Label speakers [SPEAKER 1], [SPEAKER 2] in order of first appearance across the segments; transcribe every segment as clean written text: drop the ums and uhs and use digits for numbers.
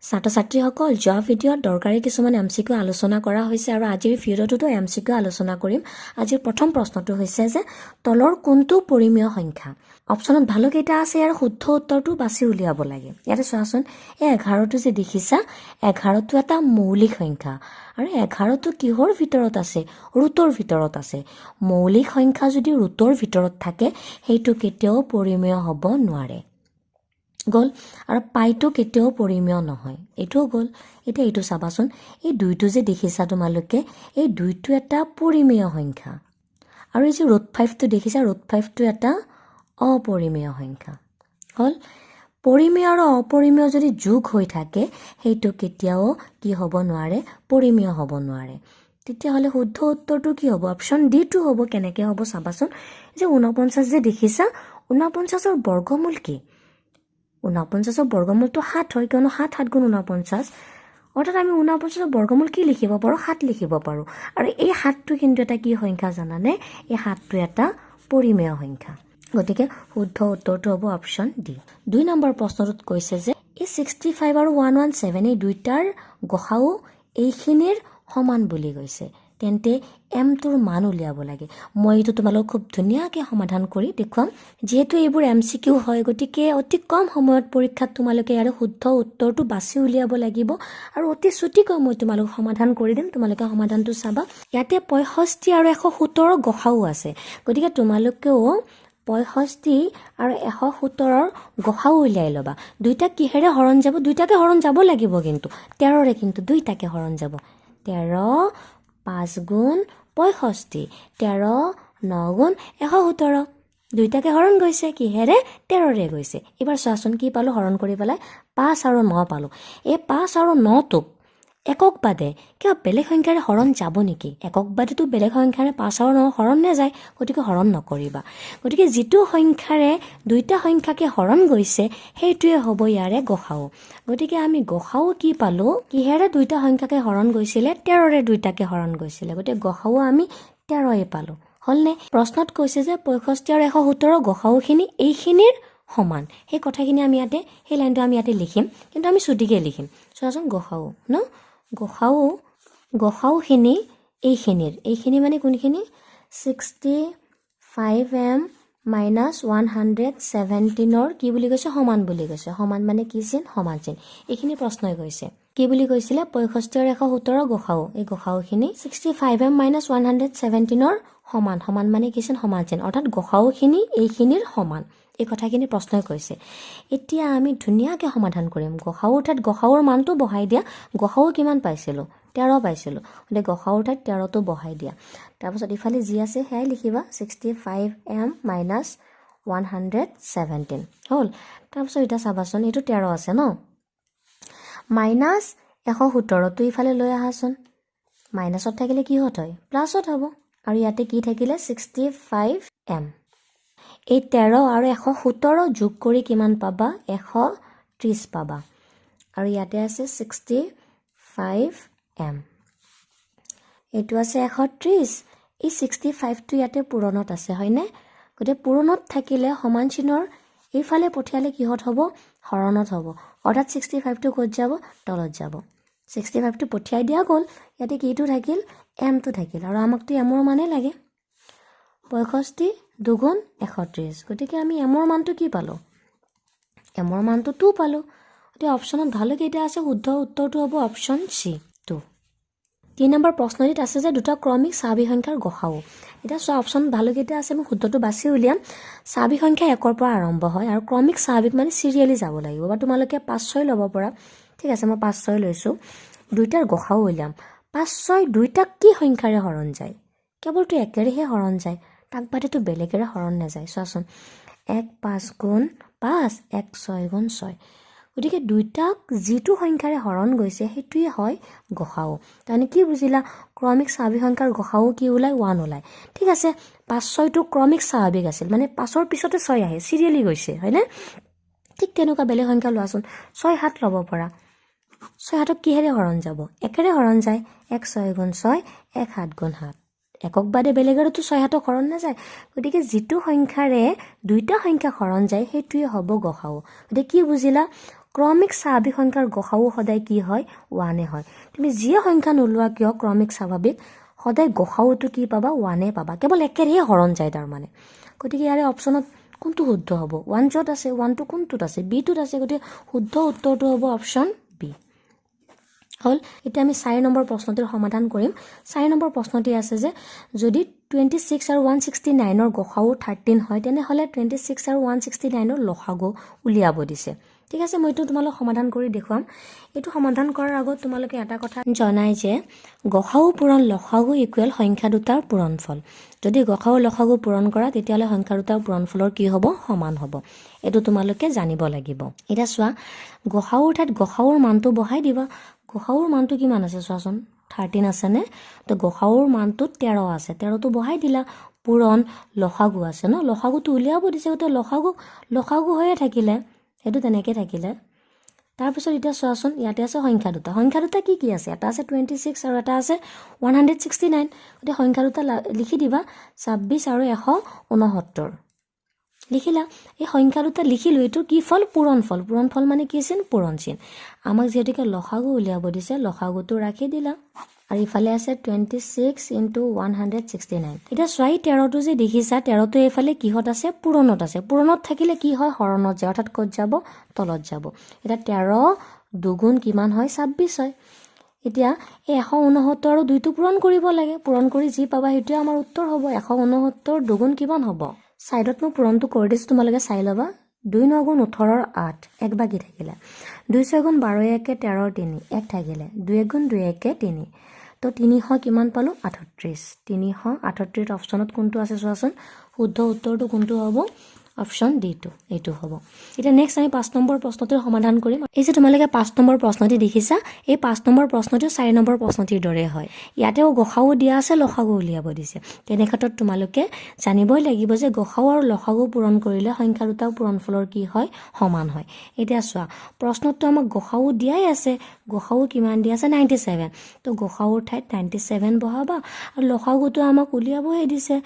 [SPEAKER 1] ছাত্ৰ ছাত্ৰীসকল, যোৱা ভিডিঅ'ত দৰকাৰী কিছুমান এমচিকিউ আলোচনা কৰা হৈছে আৰু আজিৰ ভিডিঅ'টোতো এমচিকিউ আলোচনা কৰিম। আজিৰ প্ৰথম প্ৰশ্নটো হৈছে যে তলৰ কোনটো পৰিমেয় সংখ্যা? অপশ্যনত ভালকেইটা আছে, ইয়াৰ শুদ্ধ উত্তৰটো বাছি উলিয়াব লাগে। ইয়াতে চোৱাচোন, এই 11টো যে দেখিছা, 11টো এটা মৌলিক সংখ্যা। আৰু 11টো কিহৰ ভিতৰত আছে? ৰুটৰ ভিতৰত আছে। মৌলিক সংখ্যা যদি ৰুটৰ ভিতৰত থাকে, সেইটো কেতিয়াও পৰিমেয় হ'ব নোৱাৰে। গ'ল। আৰু পাইটো কেতিয়াও পৰিমেয় নহয়, এইটোও গ'ল। এতিয়া এইটো চাবাচোন, এই দুইটো যে দেখিছা তোমালোকে, এই দুইটো এটা পৰিমেয় সংখ্যা। আৰু এই যে ৰুট ফাইভটো দেখিছা, ৰুট ফাইভটো এটা অপৰিমেয় সংখ্যা। হ'ল। পৰিমেয় আৰু অপৰিমেয় যদি যোগ হৈ থাকে, সেইটো কেতিয়াও কি হ'ব নোৱাৰে? পৰিমেয় হ'ব নোৱাৰে। তেতিয়াহ'লে শুদ্ধ উত্তৰটো কি হ'ব? অপশ্যন ডিটো হ'ব। কেনেকৈ হ'ব চাবাচোন। যে 49 যে দেখিছা, 49ৰ বৰ্গমূল কি? 49ৰ বৰ্গমূলটো 7 হয়, কিয়নো 7 7 গুণ 49। অৰ্থাৎ আমি 49ৰ বৰ্গমূল কি লিখিব পাৰোঁ? 7 লিখিব পাৰোঁ। আৰু এই 7টো কিন্তু এটা কি সংখ্যা জানানে? এই 7টো এটা পৰিমেয় সংখ্যা। গতিকে শুদ্ধ উত্তৰটো হ'ব অপশ্যন ডি। 2 নম্বৰ প্ৰশ্নটোত কৈছে যে এই 65 আৰু 117, এই দুইটাৰ গসাগু এইখিনিৰ সমান বুলি কৈছে। তেন্তে এমটোৰ মান উলিয়াব লাগে। মই এইটো তোমালোকক খুব ধুনীয়াকৈ সমাধান কৰি দেখুৱাম। যিহেতু এইবোৰ এমচিকিউ হয়, গতিকে অতি কম সময়ত পৰীক্ষাত তোমালোকে ইয়াৰে শুদ্ধ উত্তৰটো বাছি উলিয়াব লাগিব। আৰু অতি চুটিকৈ মই তোমালোকক সমাধান কৰি দিম, তোমালোকে সমাধানটো চাবা। ইয়াতে 65 আৰু 117 গসাগু আছে। গতিকে তোমালোকেও 65 আৰু 117ৰ গসাগু উলিয়াই ল'বা। দুইটাক কিহেৰে হৰণ যাব? দুইটাকে হৰণ যাব লাগিব কিন্তু 13ৰে। কিন্তু দুইটাকে হৰণ যাব। 13 5 গুণ 65, 13 ন গুণ 117। দুইটাকে হৰণ গৈছে কিহেৰে? 13ৰে গৈছে। এইবাৰ চোৱাচোন, কি পালোঁ হৰণ কৰি পেলাই? 5 আৰু ন পালোঁ। এই 5 আৰু নটোক একক বাদে কিবা বেলেগ সংখ্যাৰে হৰণ যাব নেকি? একক বাদেতো বেলেগ সংখ্যাৰে 5 আৰু ন হৰণ নাযায়, গতিকে হৰণ নকৰিবা। গতিকে যিটো সংখ্যাৰে দুইটা সংখ্যাকে হৰণ গৈছে, সেইটোৱে হ'ব ইয়াৰে গসাগু। গতিকে আমি গসাগু কি পালোঁ? কিহেৰে দুইটা সংখ্যাকে হৰণ গৈছিলে? 13ৰে দুইটাকে হৰণ গৈছিলে। গতিকে গসাগু আমি 13ই পালোঁ। হ'লনে? প্ৰশ্নত কৈছে যে 65 আৰু 117 গসাগুখিনি এইখিনিৰ সমান। সেই কথাখিনি আমি ইয়াতে, সেই লাইনটো আমি ইয়াতে লিখিম, কিন্তু আমি চুটিকৈ লিখিম। চোৱাচোন, গসাগু ন, গসাগুখিনি এইখিনিৰ, এইখিনি মানে কোনখিনি? 65 M minus 117ৰ কি বুলি কৈছে? সমান বুলি কৈছে। সমান মানে কি চিন? সমান চিন। এইখিনি প্ৰশ্নই কৈছে। কি বুলি কৈছিলে? 65 আৰু 117 গসাগু, এই গসাগুখিনি 65 M minus 117ৰ সমান। সমান মানে কি চিন? সমান চিন। অৰ্থাৎ গসাগুখিনি এইখিনিৰ সমান, এই কথাখিনি প্ৰশ্নই কৈছে। এতিয়া আমি ধুনীয়াকৈ সমাধান কৰিম। গসাগুৰ ঠাইত গসাগুৰ মানটো বহাই দিয়া। গসাগু কিমান পাইছিলোঁ? 13 পাইছিলোঁ। গতিকে গসাগুৰ ঠাইত 13টো বহাই দিয়া। তাৰপাছত ইফালে যি আছে সেয়াই লিখিবা, 65 M minus 117 হ'ল। তাৰপিছত এতিয়া চাবাচোন, এইটো 13 আছে ন, মাইনাছ 117টো ইফালে লৈ আহাচোন। মাইনাছত থাকিলে কিহত হয়? প্লাছত হ'ব। আৰু ইয়াতে কি থাকিলে? 65 এম। এই 13 আৰু 117 যোগ কৰি কিমান পাবা? 130 পাবা। আৰু ইয়াতে আছে 65 এম, এইটো আছে 130। এই 65টো ইয়াতে পূৰণত আছে, হয়নে? গতিকে পূৰণত থাকিলে সমান চিনৰ এইফালে পঠিয়ালে কিহত হ'ব? হৰণত হ'ব। অৰ্থাৎ 65টো ক'ত যাব? তলত যাব। 65টো পঠিয়াই দিয়া গ'ল। ইয়াতে কিটো থাকিল? এমটো থাকিল। আৰু আমাকতো এমৰ মানেই লাগে। 65 দুগুণ 130। গতিকে আমি এমৰ মানটো কি পালোঁ? এমৰ মানটো 2 পালোঁ। গতিকে অপশ্যনত ভালকেইটা আছে, শুদ্ধ উত্তৰটো হ'ব অপশ্যন চি, 2। 3 নম্বৰ প্ৰশ্নটিত আছে যে দুটা ক্ৰমিক স্বাভাৱিক সংখ্যাৰ গসাগু। এতিয়া চোৱা, অপশ্যন ভালকেইটা আছে, আমি শুদ্ধটো বাছি উলিয়াম। স্বাভাৱিক সংখ্যা 1ৰ পৰা আৰম্ভ হয় আৰু ক্ৰমিক স্বাভাৱিক মানে চিৰিয়েলি যাব লাগিব, বা তোমালোকে 5 6 ল'ব পাৰা। ঠিক আছে, মই 5 6 লৈছোঁ। দুইটাৰ গসাগু উলিয়াম। 5 6 দুইটাক কি সংখ্যাৰে হৰণ যায়? কেৱলতো একেৰেহে হৰণ যায়, তাক বাদেতো বেলেগেৰে হৰণ নাযায়। চোৱাচোন, 1 5 গুণ 5, 1 6 গুণ 6। গতিকে দুইটাক যিটো সংখ্যাৰে হৰণ গৈছে, সেইটোৱে হয় গসাগু। তাৰমানে কি বুজিলা? ক্ৰমিক স্বাভাৱিক সংখ্যাৰ গসাগু কি ওলায়? 1 ওলায়। ঠিক আছে, 5 6টো ক্ৰমিক স্বাভাৱিক আছিল, মানে 5ৰ পিছতে 6 আহে, চিৰিয়েলি গৈছে, হয়নে? ঠিক তেনেকুৱা বেলেগ সংখ্যা লোৱাচোন, 6 7 ল'ব পাৰা। 6 7ক কিহেৰে হৰণ যাব? একেৰে হৰণ যায়। 1 6 গুণ 6, 1 7 গুণ 7। একক বাদে বেলেগেৰেতো 6 7ক হৰণ নাযায়। গতিকে যিটো সংখ্যাৰে দুইটা সংখ্যা হৰণ যায়, সেইটোৱে হ'ব গসাগু। গতিকে কি বুজিলা? ক্ৰমিক স্বাভাৱিক সংখ্যাৰ গসাগু সদায় কি হয়? ওৱানে হয়। তুমি যিয়ে সংখ্যা নোলোৱা কিয়, ক্ৰমিক স্বাভাৱিক সদায় গসাগুটো কি পাবা? ওৱানে পাবা। কেৱল একেৰেহে হৰণ যায় তাৰমানে। গতিকে ইয়াৰে অপশ্যনত কোনটো শুদ্ধ হ'ব? ওৱান য'ত আছে, ওৱানটো কোনটোত আছে? বিটোত আছে। গতিকে শুদ্ধ উত্তৰটো হ'ব অপশ্যন বি। হ'ল। এতিয়া আমি 4 নম্বৰ প্ৰশ্নটোৰ সমাধান কৰিম। 4 নম্বৰ প্ৰশ্নটি আছে যে যদি 26 আৰু 169ৰ গসাগু 13 হয়, তেনেহ'লে 26 আৰু 169ৰ লসাগু উলিয়াব দিছে। ঠিক আছে, মই এইটো তোমালোক সমাধান কৰি দেখুৱাম। এইটো সমাধান কৰাৰ আগত তোমালোকে এটা কথা জনাই যে গসাগু পূৰণ লসাগু ইকুৱেল সংখ্যা দুটাৰ পূৰণফল। যদি গসাগু লসাগু পূৰণ কৰা, তেতিয়াহ'লে সংখ্যা দুটাৰ পূৰণফলৰ কি হ'ব? সমান হ'ব। এইটো তোমালোকে জানিব লাগিব। এতিয়া চোৱা, গসাগুৰ ঠাইত গসাগুৰ মানটো বহাই দিবা। গসাগুৰ মানটো কিমান আছে চোৱাচোন। 13 আছেনে? তো গসাগুৰ মানটোত 13 আছে, 13টো বহাই দিলা। পূৰণ লসাগু আছে ন? লসাগুটো উলিয়াব দিছে, গতিকে লসাগু লসাগু হৈয়ে থাকিলে, সেইটো তেনেকৈ থাকিলে। তাৰপিছত এতিয়া চোৱাচোন, ইয়াতে আছে সংখ্যা দুটা। সংখ্যা দুটা কি কি আছে? এটা আছে 26 আৰু এটা আছে 169। গতিকে সংখ্যা দুটা লিখি দিবা, 26 আৰু 169 লিখিলা। এই সংখ্যা দুটা লিখিলোঁ। এইটো কি ফল? পূৰণ ফল। পূৰণ ফল মানে কি চিন? পূৰণ চিন। আমাক যিহেতুকে লসাগু উলিয়াব দিছে, লসাগুটো ৰাখি দিলা। আৰু ইফালে আছে 26 into 169। এতিয়া চোৱা, এই 13টো যে দেখিছা, 13টো এইফালে কিহত আছে? পূৰণত আছে। পূৰণত থাকিলে কি হয়? হৰণত যায়। অৰ্থাৎ ক'ত যাব? তলত যাব। এতিয়া 13 দুগুণ কিমান হয়? 26 হয়। এতিয়া এই 169 আৰু দুইটো পূৰণ কৰিব লাগে। পূৰণ কৰি যি পাবা, সেইটোৱে আমাৰ উত্তৰ হ'ব। 169 দুগুণ কিমান হ'ব? ছাইডত মই পূৰণটো কৰি দিছোঁ, তোমালোকে চাই ল'বা। দুই ন গুণ 18ৰ আঠ, এক বাকী থাকিলে। দুই ছয় গুণ 12 একে 13ৰ তিনি, এক থাকিলে। দুই এক গুণ দুই একে তিনি। তো 300 কিমান পালোঁ? 38। 338। অপশ্যনত কোনটো আছে চোৱাচোন। শুদ্ধ উত্তৰটো কোনটো হ'ব? অপশ্যন ডিটো, এইটো হ'ব। এতিয়া নেক্সট আমি 5 নম্বৰ প্ৰশ্নটোৰ সমাধান কৰিম। এই যে তোমালোকে 5 নম্বৰ প্ৰশ্নটি দেখিছা, এই 5 নম্বৰ প্ৰশ্নটো 4 নম্বৰ প্ৰশ্নটিৰ দৰে হয়। ইয়াতেও গসাগু দিয়া আছে, লসাগু উলিয়াব দিছে। তেনে ক্ষেত্ৰত তোমালোকে জানিবই লাগিব যে গসাগু আৰু লসাগু পূৰণ কৰিলে সংখ্যা দুটাও পূৰণফলৰ কি হয়? সমান হয়। এতিয়া চোৱা, প্ৰশ্নতটো আমাক গসাগু দিয়াই আছে। গসাগু কিমান দিয়া আছে? 97। তো গসাগুৰ ঠাইত 97 বহাবা। আৰু লসাগুটো আমাক উলিয়াবহে দিছে,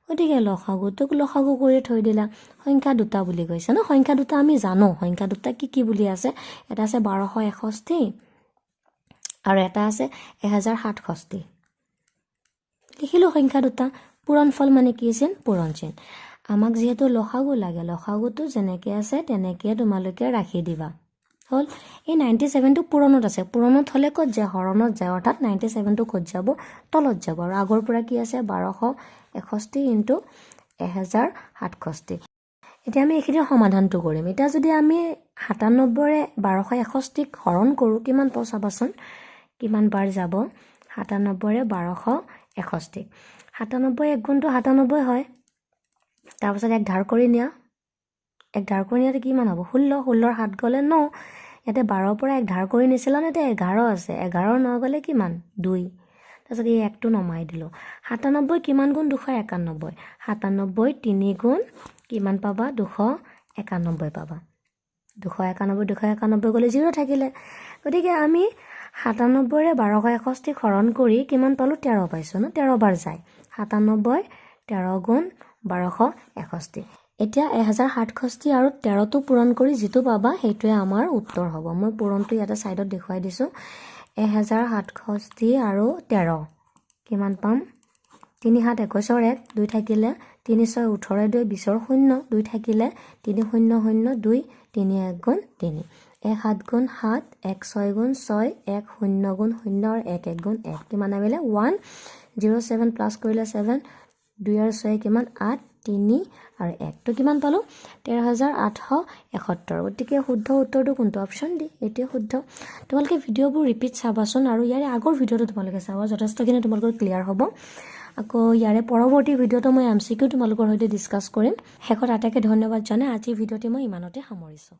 [SPEAKER 1] গতিকে লসাগুটোক লসাগু কৰি থৈ দিলা। সংখ্যা দুটা বুলি কৈছে ন? সংখ্যা দুটা আমি জানো। সংখ্যা দুটা কি কি বুলি আছে? এটা আছে 1261 আৰু এটা আছে 1067। লিখিলোঁ সংখ্যা দুটা। পূৰণফল মানে কি চিন? পূৰণ চিন। আমাক যিহেতু লসাগু লাগে, লসাগুটো যেনেকৈ আছে তেনেকৈ তোমালোকে ৰাখি দিবা। হ'ল। এই 97টো পূৰণত আছে। পূৰণত হ'লে ক'ত যায়? হৰণত যায়। অৰ্থাৎ 97টো ক'ত যাব? তলত যাব। আৰু আগৰ পৰা কি আছে? 1261 ইনটু 1067। এতিয়া আমি এইখিনিৰ সমাধানটো কৰিম। এতিয়া যদি আমি 97ৰে 1261ক হৰণ কৰোঁ, কিমান পাওঁ চাবাচোন। কিমান বাৰ যাব 97ৰে 1261? 97 এক গুণটো 97 হয়। তাৰপাছত এক ধাৰ কৰি নিয়া। এক ধাৰ কৰি নিয়াতে কিমান হ'ব? 16। 16ৰ সাত গ'লে ন। ইয়াতে 12ৰ পৰা এক ধাৰ কৰি নিছিলা ন? এতিয়া 11 আছে। 11ৰ ন গ'লে কিমান? দুই। তাৰপিছত এই একটো নমাই দিলোঁ। 97 কিমান গুণ 291? 97 তিনি গুণ কিমান পাবা? 291 পাবা। 291, 291 গ'লে জিৰ' থাকিলে। গতিকে আমি 97ৰে 1261 হৰণ কৰি কিমান পালোঁ? 13 পাইছোঁ ন? 13 বাৰ যায় 97, 13 গুণ 1261। এতিয়া 1067 আৰু 13টো পূৰণ কৰি যিটো পাবা, সেইটোৱে আমাৰ উত্তৰ হ'ব। মই পূৰণটো ইয়াতে ছাইডত দেখুৱাই দিছোঁ। 1067 আৰু 13 কিমান পাম? তিনি সাত 21ৰ এক, দুই থাকিলে। তিনি ছয় 18 দুই 20ৰ শূন্য, দুই থাকিলে। তিনি শূন্য শূন্য দুই, তিনি এক গুণ তিনি। এক সাত গুণ সাত, এক ছয় গুণ ছয়, এক শূন্য গুণ শূন্য আৰু এক এক গুণ এক। কিমান আহিলে? 107 প্লাছ কৰিলে ছেভেন, দুই আৰু ছয় কিমান? আঠ, তিনি আৰু এক। তো কিমান পালোঁ? 13,871। গতিকে শুদ্ধ উত্তৰটো কোনটো? অপশ্যন ডি, এইটোৱে শুদ্ধ। তোমালোকে ভিডিঅ'বোৰ ৰিপিট চাবাচোন আৰু ইয়াৰে আগৰ ভিডিঅ'টো তোমালোকে চাবা, যথেষ্টখিনি তোমালোকৰ ক্লিয়াৰ হ'ব। আকৌ ইয়াৰে পৰৱৰ্তী ভিডিঅ'টো মই এম চি কিউ তোমালোকৰ সৈতে ডিছকাছ কৰিম। শেষত আটাইকে ধন্যবাদ জনাই আজিৰ ভিডিঅ'টি মই ইমানতে সামৰিছোঁ।